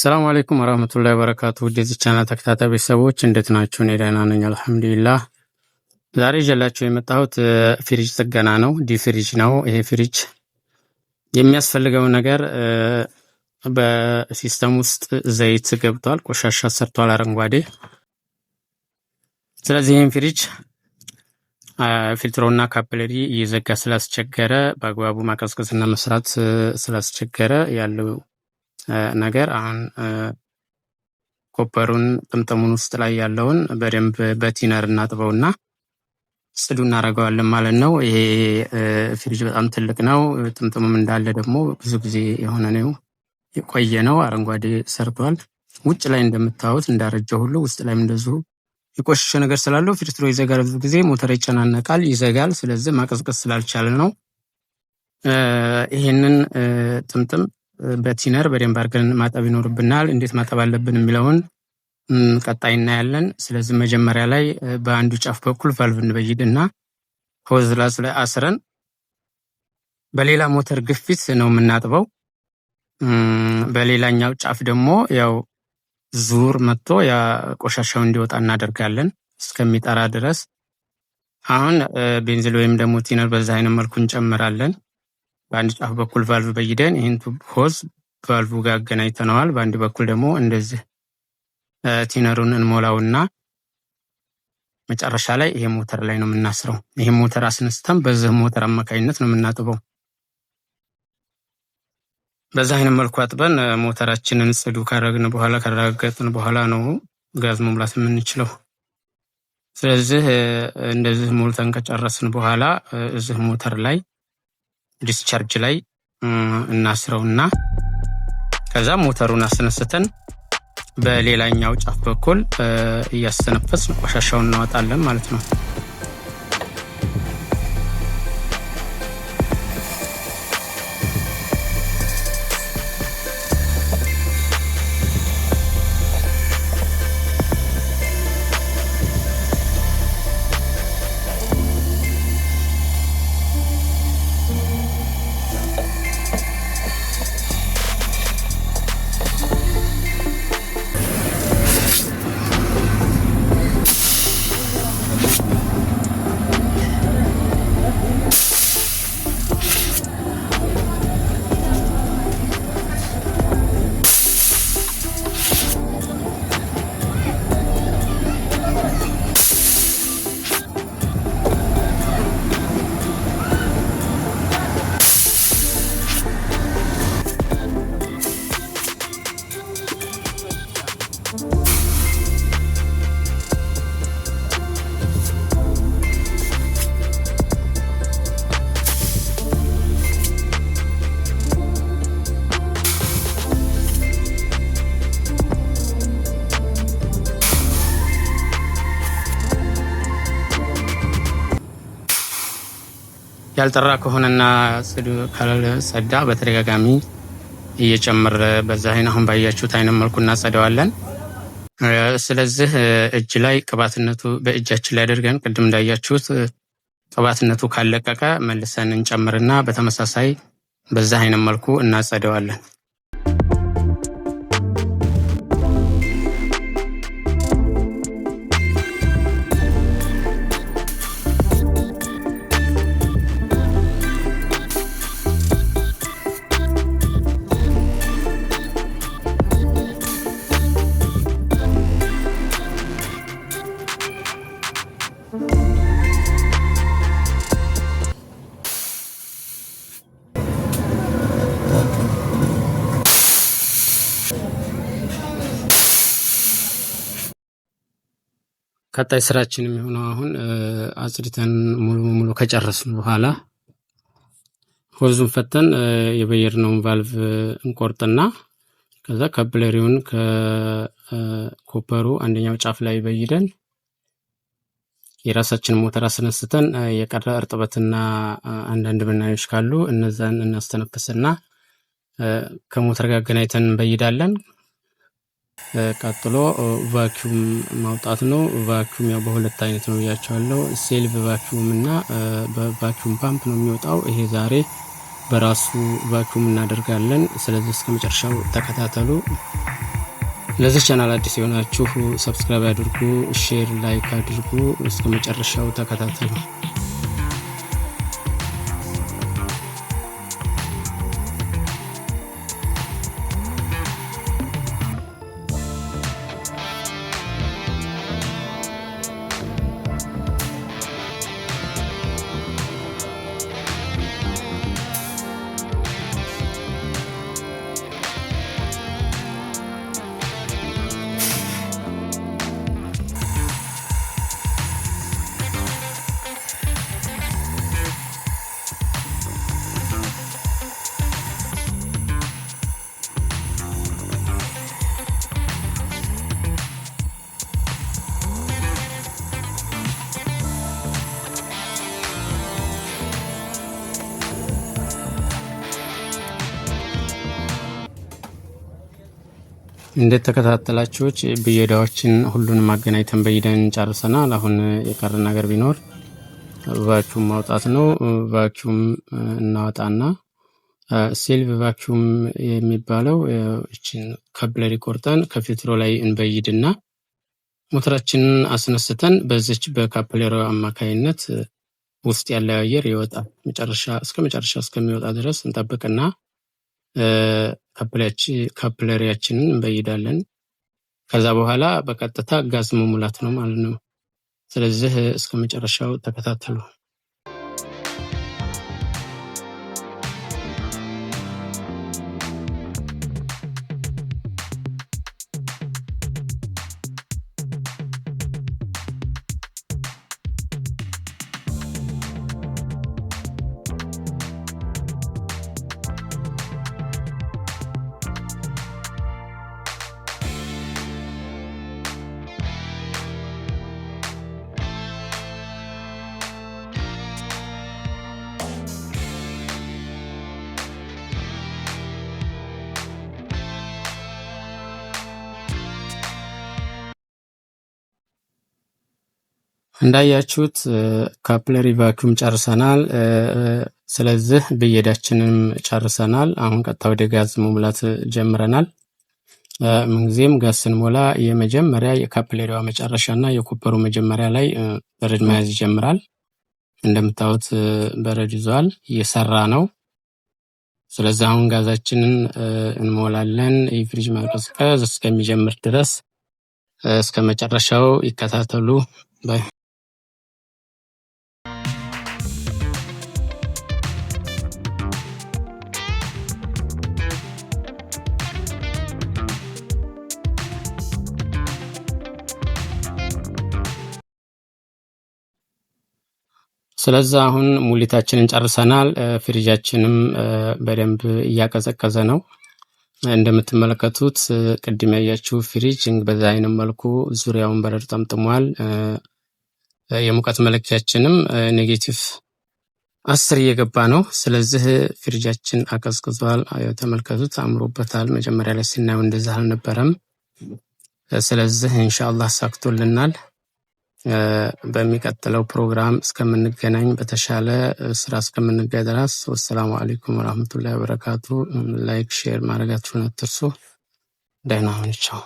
السلام عليكم ورحمة الله وبركاته። ውድ የዚህ ቻናል ተከታታይ ቤተሰቦች እንዴት ናችሁ? እኔ ደህና ነኝ አልሐምዱሊላህ። ዛሬ ይዤላችሁ የመጣሁት ፍሪጅ ጥገና ነው። deep fridge ነው። ይሄ ፍሪጅ የሚያስፈልገው ነገር በ system ውስጥ ዘይት ገብቷል፣ ቆሻሻ ሰርቷል፣ አረንጓዴ። ስለዚህ ይህን ፍሪጅ ፊልትሮና capillary እየዘጋ ስላስቸገረ፣ በአግባቡ ማቀዝቀዝና መስራት ስላስቸገረ ያለው ነገር አሁን copper ኡን ጥምጥሙን ውስጥ ላይ ያለውን በደንብ በ thinner እናጥበውና ጽዱ እናደርገዋለን ማለት ነው። ይሄ ፍሪጅ በጣም ትልቅ ነው። ጥምጥሙም እንዳለ ደግሞ ብዙ ጊዜ የሆነ ነው፣ የቆየ ነው። አረንጓዴ ሰርቷል። ውጭ ላይ እንደምታዩት እንዳረጀ ሁሉ ውስጥ ላይም እንደዚሁ የቆሸሸ ነገር ስላለው ፊልትሮ ይዘጋል። ብዙ ጊዜ ሞተር ይጨናነቃል፣ ይዘጋል። ስለዚህ ማቀዝቀዝ ስላልቻለ ነው። ይሄንን ጥምጥም በ thinner በደንብ አድርገን ማጠብ ይኖርብናል። እንዴት ማጠብ አለብን የሚለውን ቀጣይ እናያለን። ስለዚህ መጀመሪያ ላይ በአንዱ ጫፍ በኩል ቫልቭ እንበይድና hose ላስ ላይ አስረን በሌላ ሞተር ግፊት ነው የምናጥበው። በሌላኛው ጫፍ ደግሞ ያው ዙር መጥቶ ያ ቆሻሻው እንዲወጣ እናደርጋለን እስከሚጠራ ድረስ። አሁን ቤንዚል ወይም ደግሞ thinner በዛ አይነት መልኩ እንጨምራለን። በአንድ ጫፍ በኩል ቫልቭ በይደን ይህን tube hose valve ጋር አገናኝተነዋል። በአንድ በኩል ደግሞ እንደዚህ thinner ኡን እንሞላውና መጨረሻ ላይ ይሄ ሞተር ላይ ነው የምናስረው። ይሄ ሞተር አስነስተን በዚህ ሞተር አማካኝነት ነው የምናጥበው። በዛ አይነት መልኩ አጥበን ሞተራችንን ጽዱ ካረግን በኋላ፣ ካረጋገጥን በኋላ ነው ጋዝ መሙላት የምንችለው። ስለዚህ እንደዚህ ሞልተን ከጨረስን በኋላ እዚህ ሞተር ላይ discharge ላይ እናስረውና ከዛ ሞተሩን አስነስተን በሌላኛው ጫፍ በኩል እያስተነፈስን ቆሻሻውን እናወጣለን ማለት ነው። ያልጠራ ከሆነና ጽዱ ካልጸዳ በተደጋጋሚ እየጨመረ በዛ አይን አሁን ባያችሁት አይነት መልኩ እናጸደዋለን። ስለዚህ እጅ ላይ ቅባትነቱ በእጃችን ላይ አድርገን ቅድም እንዳያችሁት ቅባትነቱ ካለቀቀ መልሰን እንጨምርና በተመሳሳይ በዛ አይነት መልኩ እናጸደዋለን። ቀጣይ ስራችን የሚሆነው አሁን አጽድተን ሙሉ በሙሉ ከጨረስን በኋላ hose ኡን ፈተን የበየድነውን ቫልቭ እንቆርጥና ከዛ capillary ውን ከ copper ኡ አንደኛው ጫፍ ላይ በይደን የራሳችን ሞተር አስነስተን የቀረ እርጥበትና አንዳንድ ብናኞች ካሉ እነዛን እናስተነፍስና ከሞተር ጋር አገናኝተን እንበይዳለን። ቀጥሎ vacuum ማውጣት ነው። Vacuum ያው በሁለት አይነት ነው ብያቸዋለሁ። Self vacuum እና በ vacuum pump ነው የሚወጣው። ይሄ ዛሬ በራሱ vacuum እናደርጋለን። ስለዚህ እስከ መጨረሻው ተከታተሉ። ለዚህ ቻናል አዲስ የሆናችሁ subscribe አድርጉ፣ share፣ like አድርጉ። እስከ መጨረሻው ተከታተሉ። እንደተከታተላችሁት ብየዳዎችን ሁሉንም አገናኝተን በይደን ጨርሰናል። አሁን የቀረ ነገር ቢኖር vacuum ማውጣት ነው። Vacuum እናወጣና self vacuum የሚባለው እችን capillary ቆርጠን ከፊልትሮ ላይ እንበይድና ሞተራችንን አስነስተን በዚች በ capillary አማካይነት ውስጥ ያለው አየር ይወጣል። መጨረሻ እስከ መጨረሻ እስከሚወጣ ድረስ እንጠብቅና capillary ያችንን እንበይዳለን። ከዛ በኋላ በቀጥታ ጋዝ መሙላት ነው ማለት ነው። ስለዚህ እስከ መጨረሻው ተከታተሉ። እንዳያችሁት capillary vacuum ጨርሰናል። ስለዚህ ብየዳችንም ጨርሰናል። አሁን ቀጥታ ወደ ጋዝ መሙላት ጀምረናል። ምንጊዜም ጋዝ ስንሞላ የመጀመሪያ የ capillary ዋ መጨረሻ እና የ copper ኡ መጀመሪያ ላይ በረድ መያዝ ይጀምራል። እንደምታዩት በረድ ይዟል፣ እየሰራ ነው። ስለዚህ አሁን ጋዛችንን እንሞላለን። የፍሪጅ ማቀዝቀዝ እስከሚጀምር ድረስ እስከ መጨረሻው ይከታተሉ። Bye። ስለዚህ አሁን ሙሊታችንን ጨርሰናል። ፍሪጃችንም በደንብ እያቀዘቀዘ ነው። እንደምትመለከቱት ቅድም ያያችሁ ፍሪጅ በዛ አይነት መልኩ ዙሪያውን በረድ ጠምጥሟል። የሙቀት መለኪያችንም negative 10 እየገባ ነው። ስለዚህ ፍሪጃችን አቀዝቅዟል። ተመልከቱት፣ አምሮበታል። መጀመሪያ ላይ ስናየው እንደዛ አልነበረም። ስለዚህ ኢንሻአላህ ሳክቶልናል። በሚቀጥለው ፕሮግራም እስከምንገናኝ በተሻለ ስራ እስከምንገናኝ ድረስ والسلام عليكم ورحمة الله وبركاته። Like share ማድረጋችሁን አትርሱ። ደህና ሁኑ። ቻው።